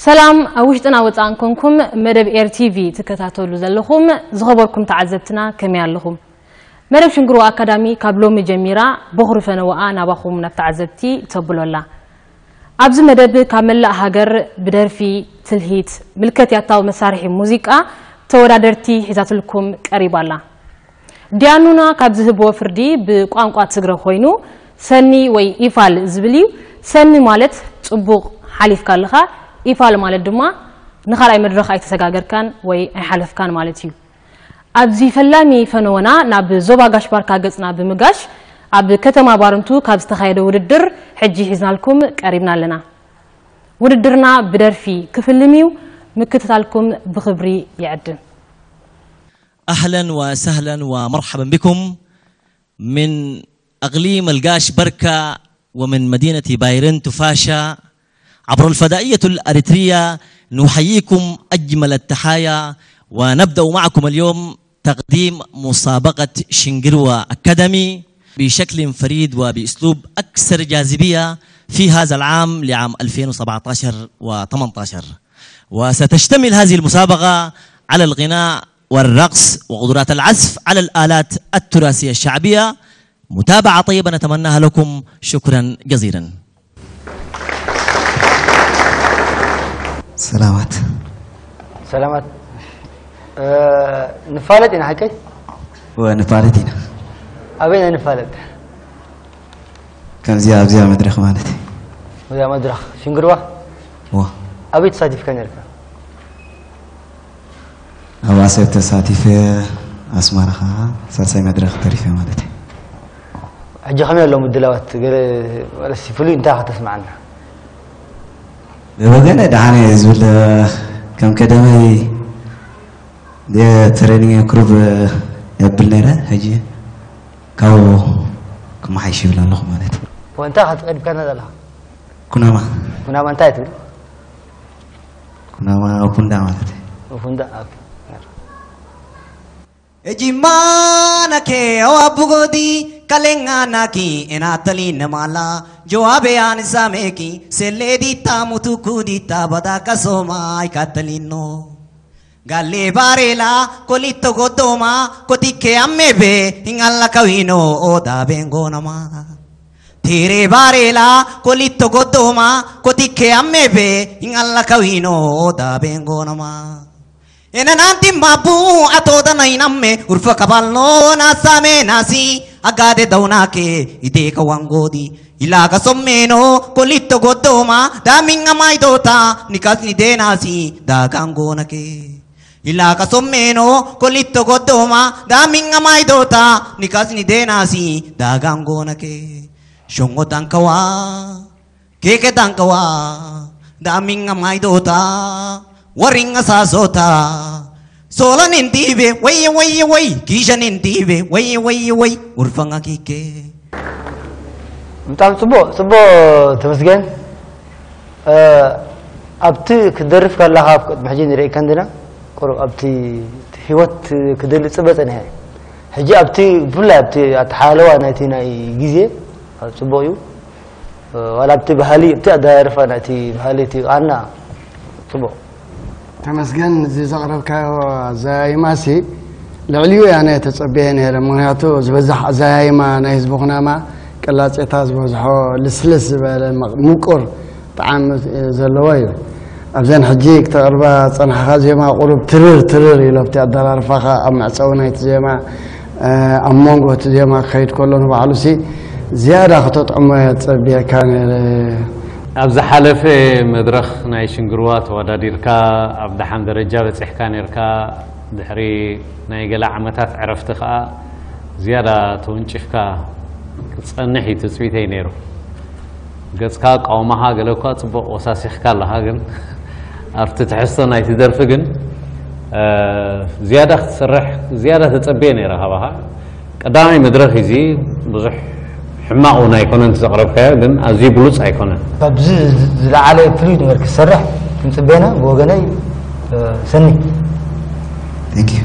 ሰላም ኣብ ውሽጥና ወፃእን ኮንኩም መደብ ኤር ቲቪ ትከታተሉ ዘለኹም ዝኸበርኩም ተዓዘብትና ከመይ ኣለኹም? መደብ ሽንግርዋ ኣካዳሚ ካብ ሎሚ ጀሚራ በኹሪ ፈነወኣ ናባኹም ናብ ተዓዘብቲ ተብሎ ኣላ። ኣብዚ መደብ ካብ መላእ ሃገር ብደርፊ፣ ትልሂት፣ ምልከት ያታዊ መሳርሒ ሙዚቃ ተወዳደርቲ ሒዛትልኩም ቀሪባ ኣላ። ዲያኑና ካብ ዝህብዎ ፍርዲ ብቋንቋ ትግረ ኮይኑ ሰኒ ወይ ኢፋል ዝብል እዩ። ሰኒ ማለት ጽቡቕ ሓሊፍካ ኣለኻ፣ ኢፋል ማለት ድማ ንኻልኣይ መድረኽ ኣይተሰጋገርካን ወይ ኣይሓለፍካን ማለት እዩ። ኣብዚ ፈላሚ ፈነወና ናብ ዞባ ጋሽ ባርካ ገጽና ብምጋሽ ኣብ ከተማ ባርንቱ ካብ ዝተኻየደ ውድድር ሕጂ ሒዝናልኩም ቀሪብና ኣለና። ውድድርና ብደርፊ ክፍልም እዩ። ምክትታልኩም ብኽብሪ ይዕድም። أهلا وسهلا ومرحبا بكم من أقليم القاش بركة ومن مدينة بايرن تفاشا عبر الفضائية الأريترية. نحييكم أجمل التحايا، ونبدأ معكم اليوم تقديم مسابقة شنغروا أكاديمي بشكل فريد وبأسلوب أكثر جاذبية في هذا العام لعام ألفين وسبعتاشر و18، وستشتمل هذه المسابقة على الغناء والرقص وقدرات العزف على الآلات التراثية الشعبية. متابعة طيبة نتمناها لكم. شكرا جزيلا. ሰላማት ሰላማት። ንፋለጥ ኢና ሓቀይ? ንፋለጥ ኢና። ኣበይ ናይ ንፋለጥ? ከምዚኣ ኣብዚኣ መድረኽ ማለት እዩ። እዚኣ መድረኽ ሽንግርዋ? ዋ ኣበይ ተሳቲፍካ ነርካ? ኣብ ኣሰብ ተሳቲፈ፣ ኣስመራ ከዓ ሳልሳይ መድረኽ ተሪፈ ማለት እዩ። ሕጂ ከመይ ኣሎ ምድላዋት? ገለ ፍሉይ እንታይ ከተስምዓና? ብወገነ ደሓን እየ ዝብል፣ ከም ቀደመይ ትሬኒንግ ክሩብ የብል ነይረ፣ ሕጂ ካብኡ ክመሓይሽ ይብል ኣለኹ ማለት እዩ። እንታይ ክትቀድካና ዘለኻ? ኩናማ ኩናማ እንታይ ትብል? ኩናማ ቡንዳ ማለት እዩ። ቡንዳ። Ejimana ke awa bugodi kalenga naki enatali nemala joabe ani sameki sele dita mutuku dita badaka soma ikatalino. Gale barela kolito godoma kotike amebe ingala kawino oda bengonama. Tere barela kolito godoma kotike amebe ingala kawino oda bengonama. Ena nanti mabu atoda na inamme urfa kabalno na same nasi agade daunake ide kawangodi ilaga sommeno kolito godoma daminga maidota nikas ni denasi dagangonake. Ilaga sommeno kolito godoma daminga maidota nikas ni denasi dagangonake. Shongo tankawa. Keke dankawa daminga maidota waringa sasota. Sola nindibe weye weye weye kisha nindibe weye weye weye urfanga kike. ብጣዕሚ ጽቡቕ ጽቡቕ። ተመስገን። ኣብቲ ክትደርፍ ከለኻ ኣብ ቅድሚ ሕጂ ንርእየካ እንዲና ቁሩብ ኣብቲ ህይወት ክደሊ ጽበ ጸኒሐ። ሕጂ ኣብቲ ብፍላይ ኣብቲ ኣተሓለዋ ናይቲ ናይ ግዜ ጽቡቕ እዩ። ዋላ ኣብቲ ባህሊ ኣብቲ ኣደራርፋ ናይቲ ባህሊ እቲ ቃና ጽቡቕ። ተመስገን እዚ ዘቕረብካዮ ኣዘያይማሲ ልዕሊኡ እያ ናይ ተጸብየ ነይረ። ምክንያቱ ዝበዛሕ ኣዘያይማ ናይ ህዝቢ ኩናማ ቅላጼታ ዝበዝሖ ልስልስ ዝበለ ምቕ- ምቁር ጣዕሚ ዘለዎ እዩ። ኣብዘን ሕጂ ክተቕርባ ጸናሕኻ ዜማ ቁሩብ ትርር ትርር ኢሎ ኣብቲ ኣደራርፋኻ ኣብ መዕጸዊ ናይቲ ዜማ ኣብ መንጎ እቲ ዜማ ክኸይድ ከሎ ንባዕሉሲ ዝያዳ ክተጥዕሞ እየ ዝጸብየካ ነይረ። ኣብ ዝሓለፈ መድረኽ ናይ ሽንግርዋ ተወዳዲርካ ኣብ ደሓን ደረጃ በጺሕካ ነይርካ። ድሕሪ ናይ ገለ ዓመታት ዕረፍቲ ከኣ ዝያዳ ተወንጪፍካ ክትጸንሕ እዩ ትጽቢተይ ነይሩ። ገጽካ ኣቃውማኻ ገለ እኳ ጽቡቕ ወሳሲኽካ ኣለኻ፣ ግን ኣብቲ ትሕዝቶ ናይቲ ደርፊ ግን ዝያዳ ክትሰርሕ ዝያዳ ተጸብየ ነይረ ካባኻ። ቀዳማይ መድረኽ እዚ ብዙሕ ሕማቕ እውን ኣይኮነን እቲ ዘቕረብካዮ፣ ግን ኣዝዩ ብሉጽ ኣይኮነን። ካብዚ ዝለዓለ ፍሉይ ነገር ክትሰርሕ ክንጽበየና ብወገነይ ሰኒ። Thank you።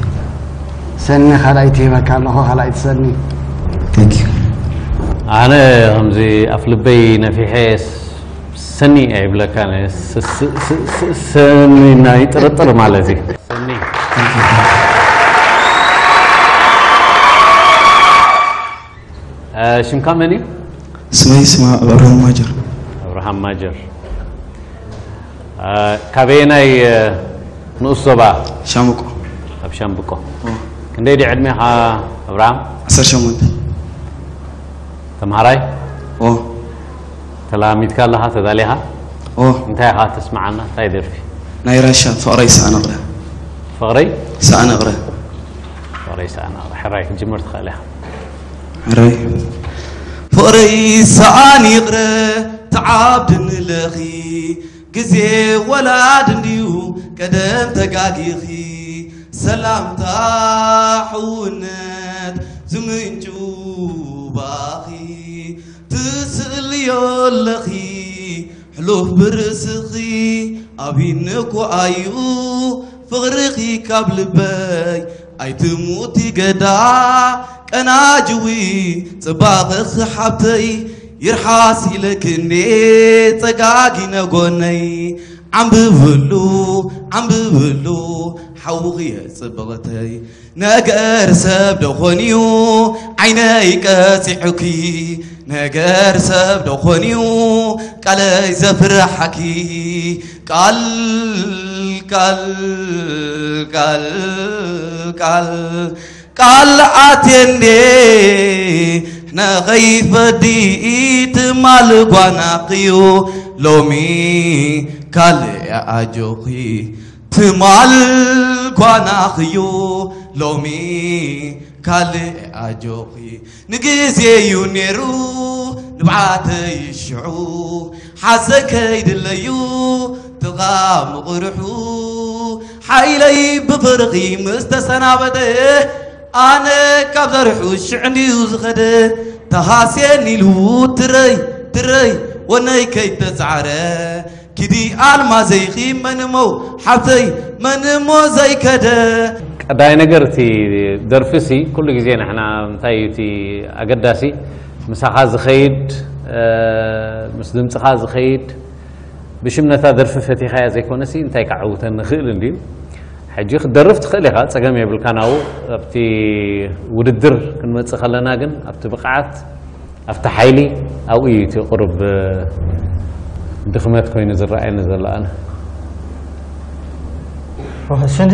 ሰኒ ካልኣይቲ ሂበካ ኣለኹ፣ ካልኣይቲ ሰኒ። Thank you። ኣነ ከምዚ ኣፍ ልበይ ነፊሐ ሰኒ ኣይብለካ፣ ናይ ስ- ስ- ስ- ስ- ሰኒ ናይ ጥርጥር ማለት እዩ። ሰኒ። እ፣ ሽምካ መን እዩ? ስመይ ስማ ኣብርሃም ማጀር። ኣብርሃም ማጀር። እ፣ ካበየናይ፣ እ፣ ንኡስ ዞባ? ሻምቆ። ኣብ ሻምብቆ። ክንደይ ድዩ ዕድሜኻ ኣብርሃም? ዓሰርተ ሸሞንተ። ተምሃራይ? ኦ። ተላሚድካ ኣለኻ፣ ተዳሊኻ? ኦ። እንታይ ኢኻ ተስምዓና? እንታይ ደርፊ? ናይ ራሻ ፍቕረይ ሰኣን እቕረ። ፍቕረይ? ሰኣን እቕረ። ፍቕረይ ሰኣን እቕረ። ሕራይ ክትጅምር ትኽእል ኢኻ። ሕራይ። ፍቕረይ ሰኣን ይቕረ ተዓብድኒ ለኺ ግዜ ወላድ እንድዩ ቀደም ተጋጊኺ ሰላምታ ሕውነት ዝምንጩ ባኺ ትስእልዮ ኣለኺ ሕሉፍ ብርእስኺ ኣቢኒ እኮ ኣዩ ፍቕርኺ ካብ ልበይ ኣይትሙቲ ገዳ ቀናጅዊ ጽባቕኺ ሓብተይ ይርሓስ ኢለክኔ ጸጋጊነ ጎነይ ዓምብብሉ ዓምብብሉ ሓውኺ የጽብቕተይ ነገር ሰብ ዶ ኾንዩ ዓይነይ ቀጺዑኪ ነገር ሰብ ዶ ኾንዩ ቃለይ ዘፍርሓኪ ቃል ቃል ቃል ቃል ቃል ኣትየ እንዴ ንኸይፈዲ ትማል ጓናኽዩ ሎሚ ካልእ ኣጆኺ ትማል ጓናኽዩ ሎሚ ካልእ ኣጆኺ ንግዜ እዩ ነይሩ ንብዓተይ ሽዑ ሓዘን ከይድለዩ ጥቓ ምቕርሑ ሓይለይ ብፍርኺ ምስ ተሰናበተ ኣነ ካብ ዘርሑ ሽዕ እንድዩ ዝኸደ ተሃስየን ኢሉ ትረይ ትረይ ወነይ ከይተጻዕረ ኪዲ ኣልማዘይኺ መንሞ ሓብተይ መንሞ ዘይከደ ቀዳይ ነገር እቲ ደርፊ ሲ ኩሉ ግዜ ንሕና እንታይ እዩ እቲ ኣገዳሲ ምሳኻ ዝኸይድ እ፣ ምስ ድምፅኻ ዝኸይድ ብሽም ነታ ደርፊ ፈቲኻያ ዘይኮነሲ እንታይ ክዓውተን ንኽእል እንድዩ ሕጂ ክትደርፍ ትኽእል ኢኻ ፀገም የብልካ ናው ኣብቲ ውድድር ክንመፅእ ከለና ግን ኣብቲ ብቕዓት ኣብቲ ሓይሊ ኣብኡ እዩ እቲ ቁሩብ ድኽመት ኮይኑ ዝረኣየኒ ዘሎ ኣነ። ሽንዲ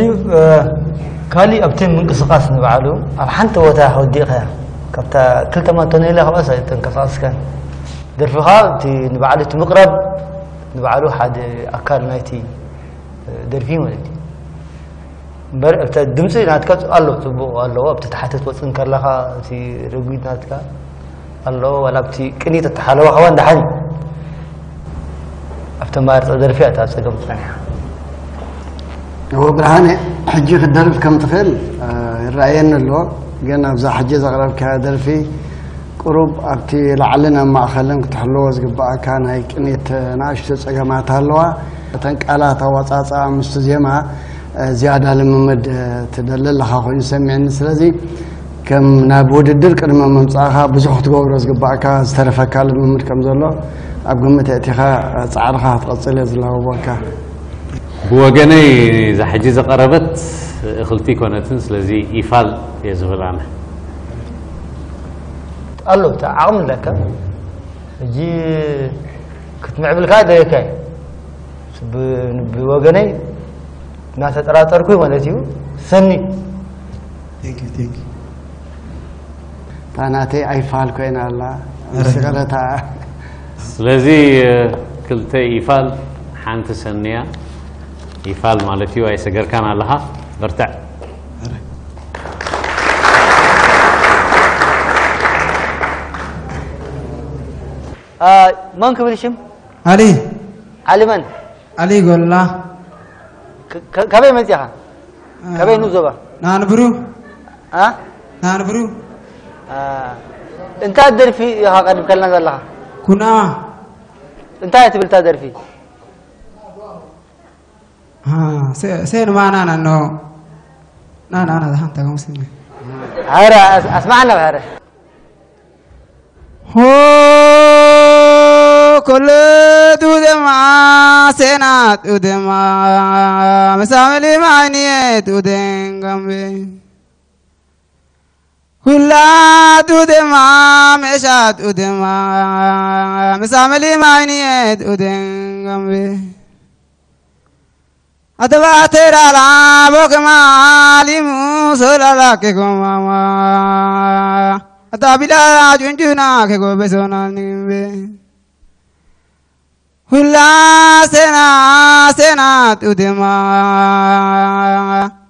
ካሊእ ኣብቲ ምንቅስቃስ ንባዕሉ ኣብ ሓንቲ ቦታ ወዲቕካያ ካብታ ክልተ ማንቶ ነይላ ካብኣስ ኣይተንቀሳቀስካን ደርፍኻ እቲ ንባዕሉ እቲ ምቕራብ ንባዕሉ ሓደ ኣካል ናይቲ ደርፊ ማለት እዩ እምበር እብተ ድምፂ ናትካ ኣሎ ፅቡቅ ኣለዎ ኣብቲ ተሓተ ትወፅእ ከለካ እቲ ርጉድ ናትካ ኣለዎ ዋላ ኣብቲ ቅኒት እተሓለወ ከዋን ደሓን እዩ ኣብቲ ማርፀ ደርፊ እያ እታ ፀገም ትፀኒሓ እዎ ብርሃነ ሕጂ ክትደርፍ ከም ትኽእል ይረኣየኒ ኣለዎ ግን ኣብዛ ሕጂ ዘቕረብካያ ደርፊ ቁሩብ ኣብቲ ላዕልን ኣብ ማእኸልን ክትሕልዎ ዝግባኣካ ናይ ቅኔት ንኣሽቱ ፀገማት ኣለዋ። እተን ቃላት ኣወፃፅኣ ምስቲ ዜማ ዝያዳ ልምምድ ትደሊ ኣለኻ ኮይኑ ሰሚዕኒ። ስለዚ ከም ናብ ውድድር ቅድሚ ምምፃእኻ ብዙሕ ክትገብሮ ዝግባኣካ ዝተረፈካ ልምምድ ከም ዘሎ ኣብ ግምት ኣእቲኻ ፃዕርኻ ክትቐፅል እየ ዝላበወካ። ብወገነይ እዛ ሕጂ ዝቐረበት እኽልቲ ኣይኮነትን፣ ስለዚ ኢፋል እየ ዝብል ኣነ። ኣሎ እቲ ዓቕሚ ኣለካ ሕጂ ክትምዕብልካ ደየካ እዩ። ብ- ብወገነይ እናተጠራጠርኩ ማለት እዩ። ሰኒ Thank you, thank you. እታ ናተይ ኣይፋል ኮይና ኣላ ምስቀለታ ስለዚ ክልተ ኢፋል ሓንቲ ሰንያ ኢፋል ማለት እዩ ኣይሰገርካን ኣለኻ በርትዕ መን ክብል ሽም ዓሊ ዓሊ መን ዓሊ ጎላ ከበይ መፂኻ ከበይ ንዞባ ናንብሩ አ ናንብሩ አ፣ እንታይ ደርፊ ኢኻ ቀድምከልና ዘለኻ ኩናማ እንታይ ትብል እታ ደርፊ ሴን ማና ናኖ ናናና ዝሓንታ ከምስኒ ኧረ ኣስ- ኣስማዓና ኧረ ሆ ኩሉ ጡደማ ሴና ጡደማ መሳመሊ ማይንየ ጡደን ጋምቤ ኩላ ጡደማ መሻ ጡደማ መሳመሊ ማይንየ ጡደን ጋምቤ Atabaterala bokema limu solala ke gomama. Atabila junjuna ke gobe sonal nimbe. Hula sena sena tudema.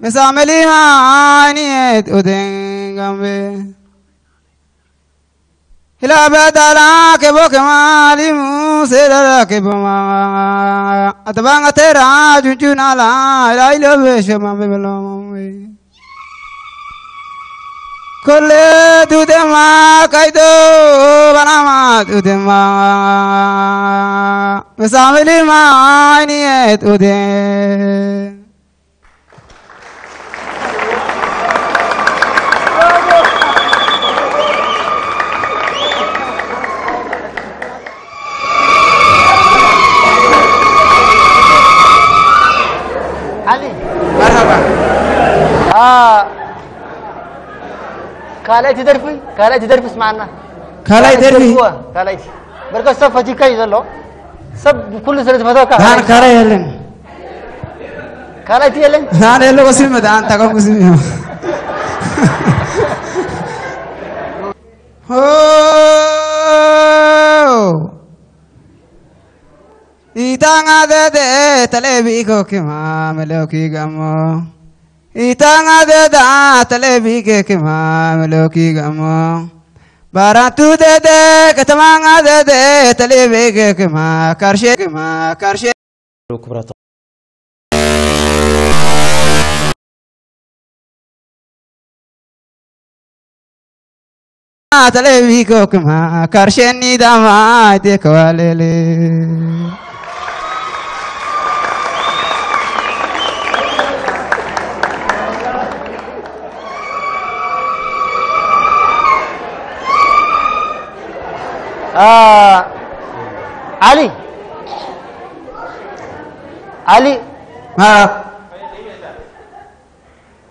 Mesamelima ni tudengambe. Hila badala ke boke malimu sedala ke boma. Atabanga tera junjuna la ila ilo beshe mambe belome. Kole dudema kaido banama dudema. Mesamili ma ni et ude. ዓሊ፣ መርሃባ። አ፣ ካልኣይቲ ደርፊ፣ ካልኣይቲ ደርፊ ስማዕና። ካልኣይቲ ደርፊ? ደርፊዋ፣ ካልኣይቲ። በርከት ሰብ ፈቲካ እዩ ዘሎ። ሰብ ኩሉ ስለ ዝፈተወካ። ደሓን ካልኣይ የለን። ካልኣይቲ የለን? ደሓን የለ፣ ወሲም ደሓን፣ ታቆም ወሲም እዩ። ሆ! Itanga dede talebi kokima meloki gamo. Itanga deda talebi kokima meloki gamo. Baratu dede katamanga dede talebi kokima karshe kima karshe. ክብረት ተለቢኮክማ ካርሸኒ ዳማ ኣይቴከዋሌሌ። ዓሊ፣ ዓሊ፣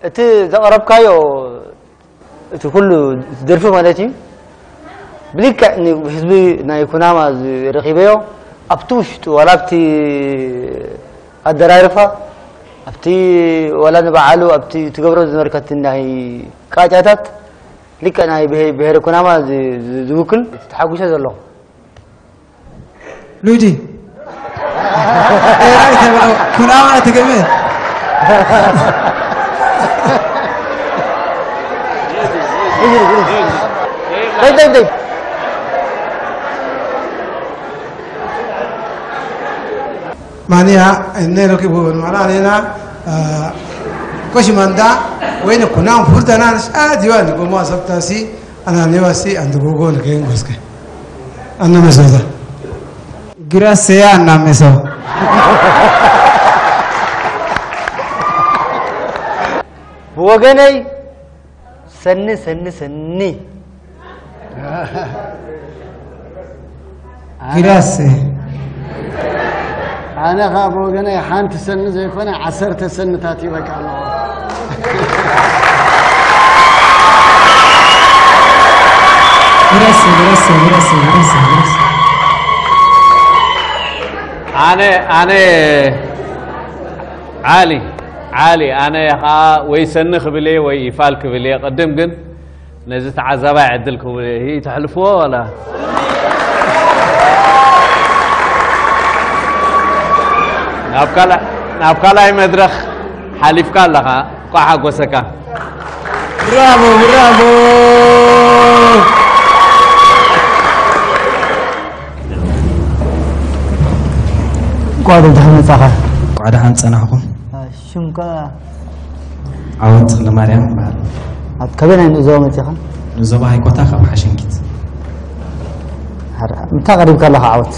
እቲ ዘቕረብካዮ፣ እቲ ኩሉ ደርፊ ማለት እዩ፣ ብልክዕ ንህዝቢ ናይ ኩናማ ረኺበዮ፣ ኣብቲ ውሽጡ ዋላ ኣብቲ ኣደራርፋ፣ ኣብቲ ዋላ ንበዓሉ ኣብቲ ትገብሮ ዝነበርከት ናይ ቃጫታት ልክዕ ናይ ብሄ-፣ ብሄረ ኩናማ ዝ-፣ ዝ-፣ ዝውክል ተሓጒሰ ዘለኹ። ሉዲ። ኤራይ ተብሎ ኩናማ ትግምት። ደይ፣ ደይ፣ ደይ። ማንያ እነ ረኪቡ ማላ ሌላ ኮሽ ማንዳ ወይነ ኩናም ፉርተናን ሻ ዲዋን ጎማ ሰብታሲ ኣናኔዋሲ ኣንድ ጎጎ ንከይን ጎስከ ኣነ መሶዛ ግረሰያ እናመሰው ብወገነይ ሰኒ ሰኒ ሰኒ ግረሰ ኣነ ኸዓ ብወገነይ ሓንቲ ሰኒ ዘይኮነ ዓሰርተ ሰንታት ይበቃ ኣለኹ። ግረሰ ግረሰ ግረሰ ግረሰ ግረሰ ኣነ ኣነ ዓሊ ዓሊ ኣነ ኸዓ ወይ ሰኒ ክብል እየ ወይ ይፋል ክብል እየ። ቅድም ግን ነዚ ተዓዛባይ ዕድል ክህቡ እየ። ተሕልፍዎ ዋላ ናብ ካልኣይ መድረኽ ሓሊፍካ ኣለኻ። እንኳዕ ሓጎሰካ። ብራቮ ብራቮ። እንኳዕ ደሓን መጻኻ። እንኳዕ ደሓን ጸናሕኩም። ሽምካ ዓወት ለማርያም ይበሃል። ኣብ ከበና ንእዞ መጺኻ? ንዞባ ሃይኮታ ካብ ሓሸንኪት። ምታ ቀሪብካ ኣለኻ ዓወት?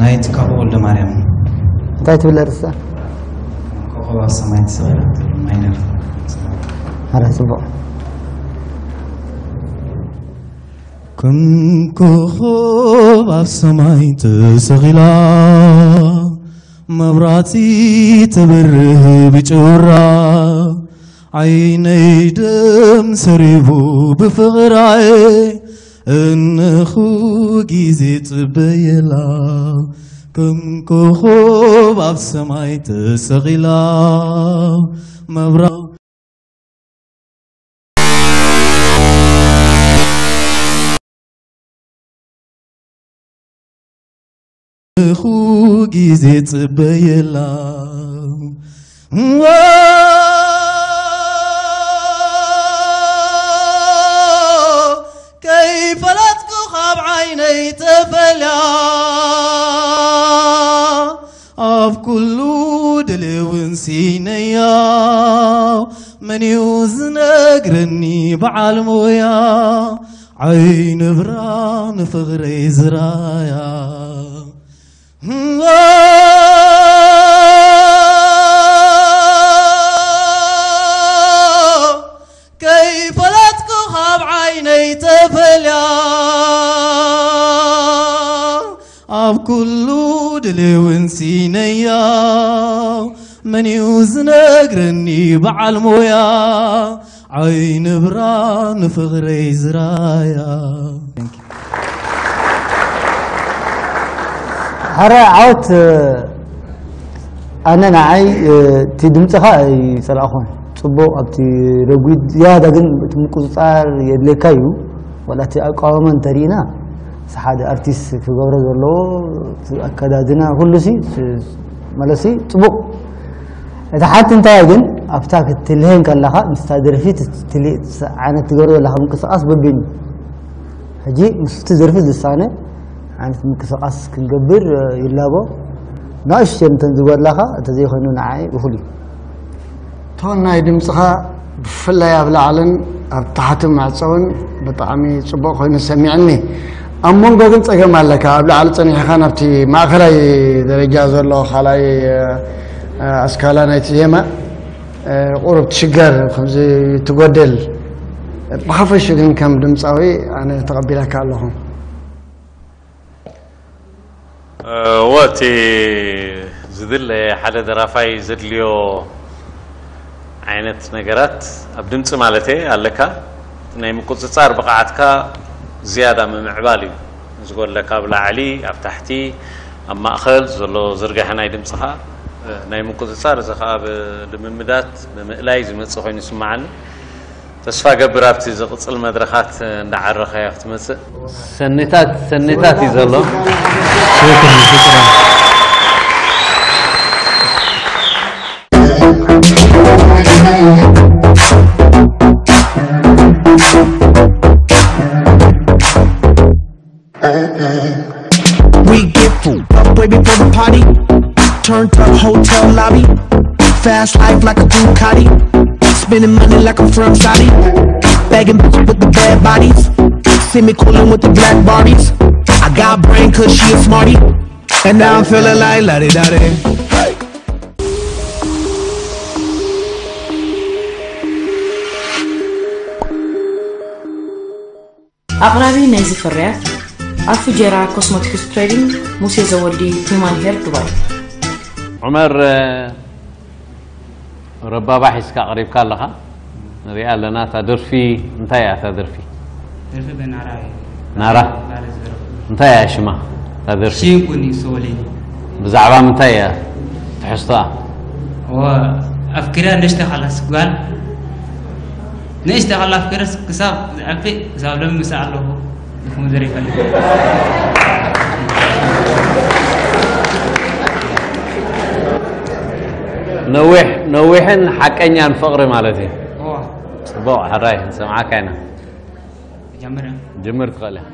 ናይ ትካቦ ወልደ ማርያም። እንታይ ትብል ርእስታ? ኮኸብ ኣብ ሰማይ ትስዕል ማይነር። ኣረ ጽቡቕ። ከም ኮኾብ ኣብ ሰማይ ተሰቒላ፣ መብራቲ ትበርህ ብጭራ፣ ዓይነይ ደም ሰሪቡ ብፍቕራይ፣ እንኹ ግዜ ጽበየላ። ከም ኮኾብ ኣብ ሰማይ ተሰቒላ፣ መብራ እኹ ግዜ ጽበየላ። ከይፈለጥኩ ካብ ዓይነይ ተፈልያ፣ ኣብ ኩሉ ድሌውን ሲነያ። መን እዩ ዝነግረኒ በዓል ሞያ፣ ዓይኒ ብራ ንፍቕረይ ዝራያ። ከይፈለጥኩ ካብ ዓይነይ ተፈልያ፣ ኣብ ኩሉ ድሌውን ሲነያ። መን እዩ ዝነግረኒ በዓል ሞያ፣ ዓይኒ ብራ ንፍቕረይ ዝራያ። Thank you። ሓረ ዓወት። ኣነ ንዓይ እቲ ድምፅኻ ኣይፀላእኹን። ፅቡቕ ኣብቲ ረጒድ ዝያዳ ግን እቲ ምቁፅፃር የድልየካ እዩ። ዋላ እቲ ኣቃውማ እንተሪእና፣ እቲ ሓደ ኣርቲስት ክገብሮ ዘለዎ እቲ ኣከዳድና ኩሉ ሲ ማለት ሲ ፅቡቕ። እቲ ሓንቲ እንታይ ግን ኣብታ ክትልሄን ከለኻ ምስታ ደርፊ ትልሄ ዓይነት ትገብሮ ዘለኻ ምንቅስቃስ በቢን ሕጂ ምስቲ ደርፊ ዝሳነ ዓይነት ምንቅስቃስ ክንገብር ይላቦ። ንእሽተን እንተን ዝጎድላኻ እንተዘይኮይኑ ንዓይ እኹል እዩ። ቶን ናይ ድምፅኻ ብፍላይ ኣብ ላዕልን ኣብ ታሕቲ ማዕፀውን ብጣዕሚ ፅቡቕ ኮይኑ ሰሚዕኒ። ኣብ መንጎ ግን ፀገም ኣለካ። ኣብ ላዕሊ ፀኒሕኻ ናብቲ ማእኸላይ ደረጃ ዘሎ ካልኣይ ኣስካላ ናይቲ ዜማ ቁሩብ ትሽገር ከምዚ ትጎደል። ብሓፈሹ ግን ከም ድምፃዊ ኣነ ተቐቢለካ ኣለኹ። እወ እቲ ዝድለ ሓደ ደራፋይ ዘድልዮ ዓይነት ነገራት ኣብ ድምፂ ማለት ኣለካ። ናይ ምቁፅፃር ብቕዓትካ ዝያዳ ምምዕባል እዩ ዝጎድለካ። ኣብ ላዕሊ፣ ኣብ ታሕቲ፣ ኣብ ማእኸል ዘሎ ዝርጋሐ ናይ ድምፅኻ ናይ ምቁፅፃር፣ እዚ ከዓ ብልምምዳት ብምእላይ ዝመፅእ ኮይኑ ይስምዓኒ። ተስፋ ገብር ኣብቲ ዝቕፅል መድረኻት እንዳዓረኻዮ ክትመፅእ። ሰኒታት ሰኒታት እዩ ዘሎ። We get fucked up way before the party. Turned up hotel lobby. Fast life like a Ducati. Spending money like I'm from Saudi. Bagging bitches with the bad bodies. See me cooling with the black Barbies. I got brain cause she a smarty. And now I'm feeling like la di da di. ኣቕራቢ ናይዚ ፍርያት ኣፉጀራ ኮስሞቲክስ ትሬዲንግ ሙሴ ዘወዲ ሂማን ሄር ዱባይ። ዑመር ረባባ ሒዝካ ቀሪብካ ኣለኻ ንሪኣ ኣለና። እታ ደርፊ እንታይ እያ እታ ደርፊ? ደርፊ በናራ እዩ። ናራ? ናራ ዝደረፍኩ። እንታይ እያ ሽማ እታ ደርፊ? ሽንኩኒ ሶሊኒ። ብዛዕባ ምንታይ እያ ትሕዝቶኣ? እወ ኣፍኪረ ንእሽተ ኻላስ ጓል ንእሽተ ኻላ ኣፍኪረ ክሳብ ዝዐቢ ክሳብ ሎሚ ምስኣ ኣለኹ። ንኹም ዘር ይፈልግ። ነዊሕ ነዊሕን ሓቀኛን ፍቕሪ ማለት እዩ። እዋ ጽቡቕ ሕራይ ንሰምዓካ ኢና። ጀምር። ጅምር ትኽእል ኢኻ።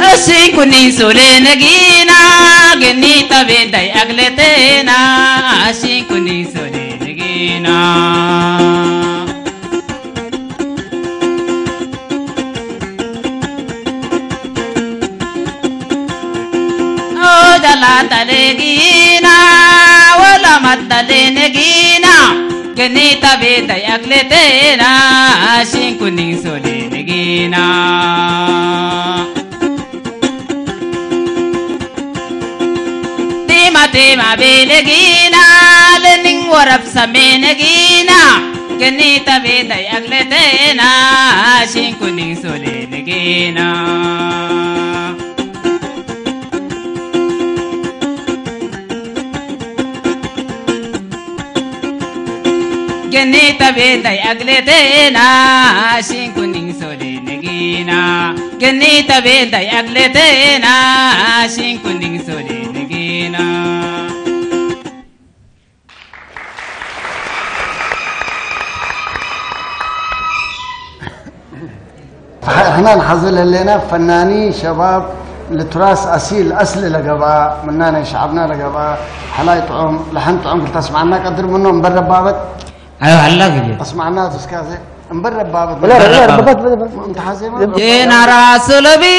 Ashin kunin sole nagina gini tabe dai agletena. Ashin kunin sole nagina. Gina, wala matale ne gina. Gani tabe da yakle te na, shin kuning sole ne gina. Tima tima bele gina, lening warap same ne gina. Gani tabe da yakle te na, shin kuning sole ne gina. Gani tabe da yakle te na, shin kuning sole ne gina. Gani tabe da yakle te na, shin kuning sole ne gina. احنا نحظل لنا فنانين شباب لتراث اصيل، اصل لقبا مننا شعبنا لقبا. حلاي طعم لحن طعم كنت اسمعنا قدر منهم برا بابت. ايوه هلا كده. اسمعنا تسكازي امبر بابت. لا لا لا بابت بابت. انت حزيمة. Yenara solobi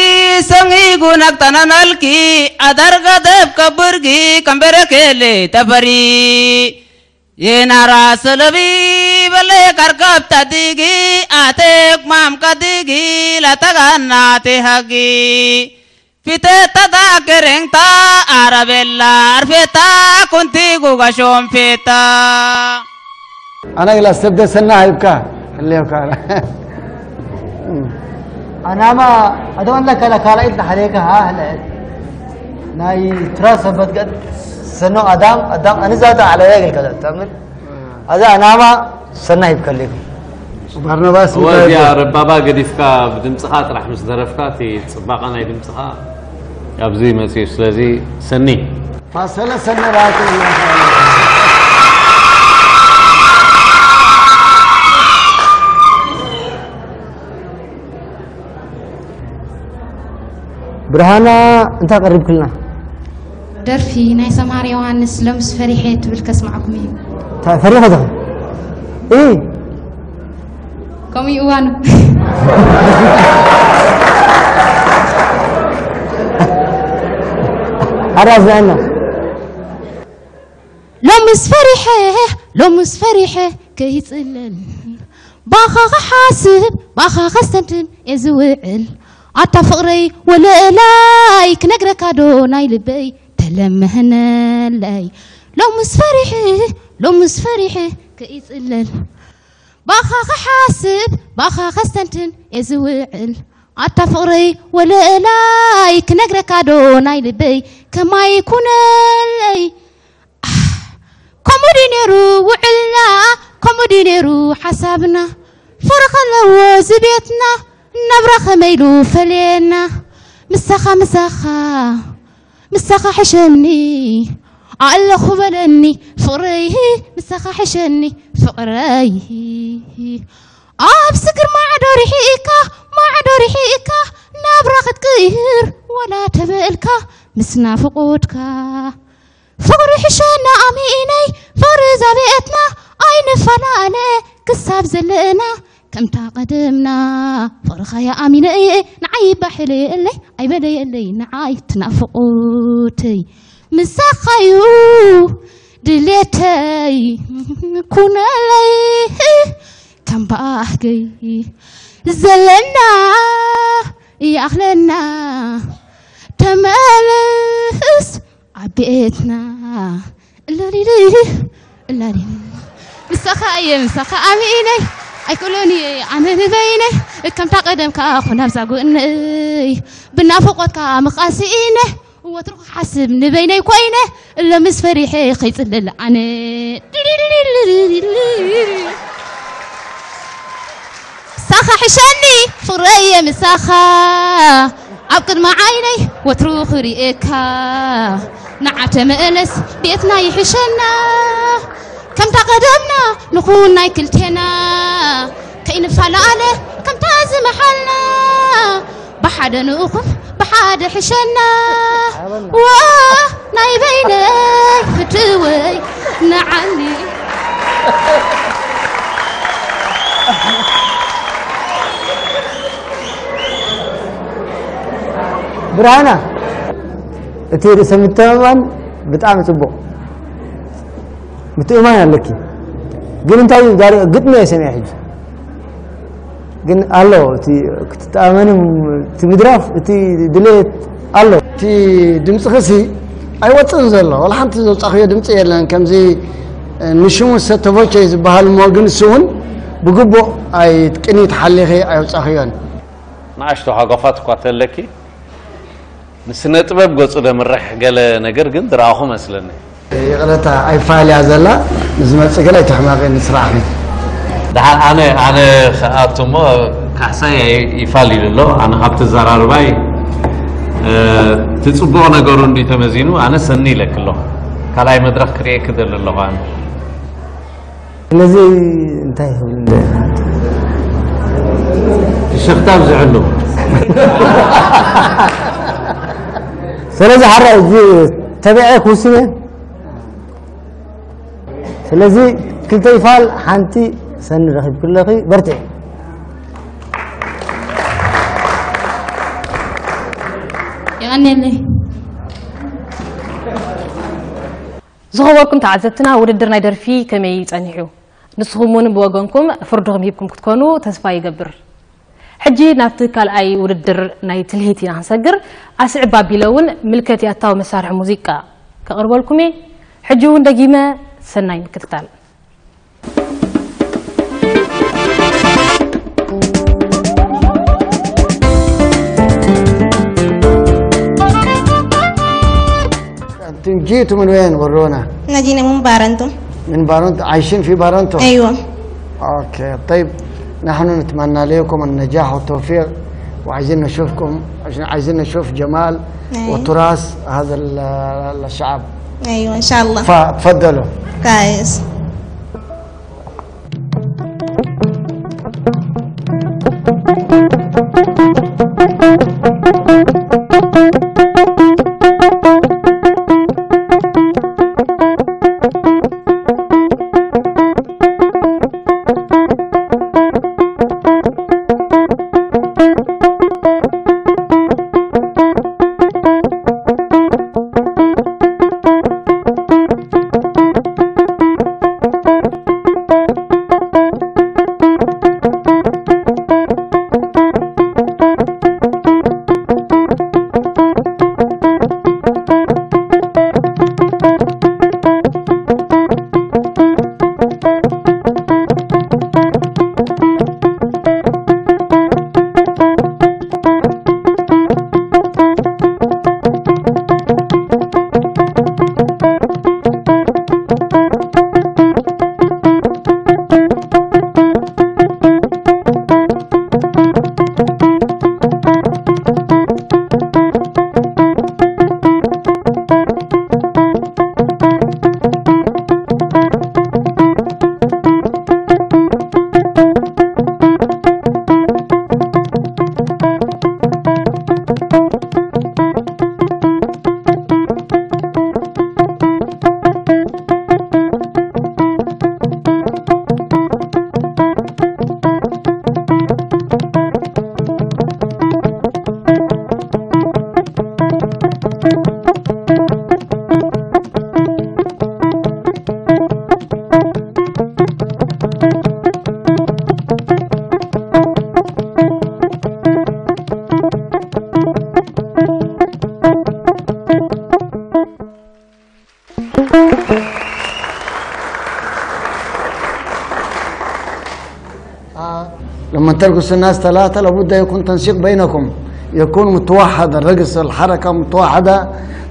songi gunak tanan alki adarga dep kaburgi kambere kele tabari. Yenara solobi bale karkap tadigi atek mam kadigi latagan nate hagi. Fite tada kereng ta arabella arfeta kunti guga shom feta. انا اقول استبدا سنه هيبكا. اللي يبكى. ኣናማ ኣደም ኣላ ካላ ካላ ኢት ንሓደካ ሃ ህለ ናይ ትራስ ሰበት ቀድ ሰኖ ኣዳም ኣዳም ኣነ ዛታ ዓለያ ይል ከዛ ተምር ኣዛ ኣናማ ሰናይ ይብከለኩም። ባርናባስ እወ እዚኣ ረባባ ገዲፍካ ብድምፅኻ ጥራሕ ምስ ደረፍካ እቲ ፅባቐ ናይ ድምፅኻ ኣብዚ መፅዩ። ስለዚ ሰኒ ማሰለ ሰነ ራሱ ብርሃና እንታይ ቀሪብክልና? ደርፊ ናይ ሰምሃር ዮሃንስ ሎምስ ፈሪሐ ትብል ከስማዕኩም እዩ። ፈሪሐ ዶ? እ ከምኡ እዩ እዋኑ። ኣራዝዕና ሎምስ ፈሪሐ ሎምስ ፈሪሐ ከይፅለል ባኻ ክሓስብ ባኻ ከስተንትን እየ ዝውዕል። ኣታ ፍቕረይ ወለላይ ክነግረካ ዶ ናይ ልበይ ተለመህነለይ። ሎምስ ፈሪሐ ሎምስ ፈሪሐ ከይፅለል ባኻ ክሓስብ ባኻ ከስተንትን እየ ዝውዕል። ኣታ ፍቕረይ ወለላይ ክነግረካ ዶ ናይ ልበይ ከማይ ኩነለይ። ከምኡ ድዩ ነይሩ ውዕልና፣ ከምኡ ድዩ ነይሩ ሓሳብና። ፍቕሪ ከለዎ እዚ ቤትና፣ ናብራ ከመይ ኢሉ ፈልየና። ምሳኻ ምሳኻ ምሳኻ ሕሸኒ ኣለኹ በለኒ ፍቕረይ፣ ምሳኻ ሕሸኒ ፍቕረይ። ኣብዚ ግርማ ማዕዶ ርሒእካ ማዕዶ ርሒእካ ናብራ ክትቅይር ዋላ ተበልካ ምስ ናፍቖትካ። ፍቕሪ ሕሸና ኣሚነይ ፍቕሪ ዛቤትና ኣይንፈላለ ክሳብ ዘለና ከምታ ቀደምና። ፍቕርኻ የኣሚነ እየ ንዓይ ባሕለየለይ ኣይበለየለይ ንዓይ ትናፍቖተይ ምሳኻዩ ድሌተይ ኩነለይ ከም ባህገይ ዘለና ይኣኽለና ተመለስ ኣብ ቤትና እላሊሊ እላሊ ምሳኻ እየ ምሳኻ ኣሚኢነይ ኣይክእሎን እየ ኣነ ንበይነይ እከምታ ቀደም ከዓ ኹን ኣብዛ ጎነይ ብናፍቖትካ ምኻስኢነ ወትሩ ክሓስብ ንበይነይ ኮይነ እሎ ምስ ፈሪሐ ከይፅልል ኣነ ሳኻ ሕሸኒ ፍቕረየ ምሳኻ ኣብ ቅድሚ ዓይነይ ወትሩ ክርእየካ ንዓ ተመለስ ቤትና ይሕሸና ከምታ ቀደምና ንኹን ናይ ክልቴና ከይንፈላለ ከምታ ዝመሓልና ብሓደ ንእኹም ብሓደ ሕሸና ዋ ናይ በይነይ ፍትወይ ንዓኒ ብርሃና እቲ ርእሰ ምትእምማን ብጣዕሚ ጽቡቕ። ምትእምማን ኣለኪ። ግን እንታይ እዩ ዛሬ ግጥሚ እየ ሰሚዐ ሕጂ። ግን ኣሎ እቲ ክትተኣመኒ እቲ ምድራፍ እቲ ድሌት ኣሎ። እቲ ድምፅኺ ሲ ኣይወፅእን ዘሎ። ዋላ ሓንቲ ዘውፃእኽዮ ድምፂ የለን። ከምዚ ንሽሙ ሰተቮቸ እዩ ዝበሃል እሞ ግን እሱ እውን ብግቡእ ኣይ ቅኒት ሓሊኺ ኣየውፃእኽዮን። ንኣሽቱ ሃጓፋት እኳ ተለኪ ንስነ ጥበብ ገጹ ደምርሕ ገለ ነገር ግን ዝረኣኹ መስለኒ። ይቕረታ ኣይፋል እያ ዘላ። ንዝመጽእ ገለ ኣይትሕመቒ ንስራሕኺ። ደሓን ኣነ ኣነ ከኣቱ እሞ ካሕሳይ ይፋል ኢሉ ኣሎ። ኣነ ካብ ተዘራርባይ እቲ ጽቡቕ ነገሩ እንዲ ተመዚኑ ኣነ ሰኒ ኢለክ ኣለኹ። ካልኣይ መድረኽ ክርእየክ ደሊ ኣለኹ ኣነ። ስለዚ እንታይ ይብል እንደ ሽኽታ ብዝሕሉ። ስለዚ ሓራ እዚ ተቢዐ ክውስን እየ። ስለዚ ክልተ ይፋል ሓንቲ ሰኒ ረኺብኪ ኣለኺ፣ በርትዒ። የቐንየለይ። ዝኸበርኩም ተዓዘብትና፣ ውድድር ናይ ደርፊ ከመይ ጸኒሑ? ንስኹም እውን ብወገንኩም ፍርድኹም ሂብኩም ክትኮኑ ተስፋ ይገብር። ሕጂ ናብቲ ካልኣይ ውድድር ናይ ትልሂት ኢና ክንሰግር። ኣስዕብ ኣቢለ እውን ምልከት ያታዊ መሳርሒ ሙዚቃ ከቕርበልኩም እየ። ሕጂ እውን ደጊመ ሰናይ ምክትታል። أنتم جيتوا من وين ورونا؟ احنا جينا من بارنتو. من بارنتو، عايشين في بارنتو؟ ايوه. اوكي، طيب، نحن نتمنى لكم النجاح والتوفيق، وعايزين نشوفكم عشان عايزين نشوف جمال أيوة. وتراث هذا ال- الشعب. ايوه ان شاء الله. فتفضلوا. كويس. لما ترقص الناس ثلاثة لابد يكون تنسيق بينكم، يكون متوحد الرقص، الحركة متوحدة،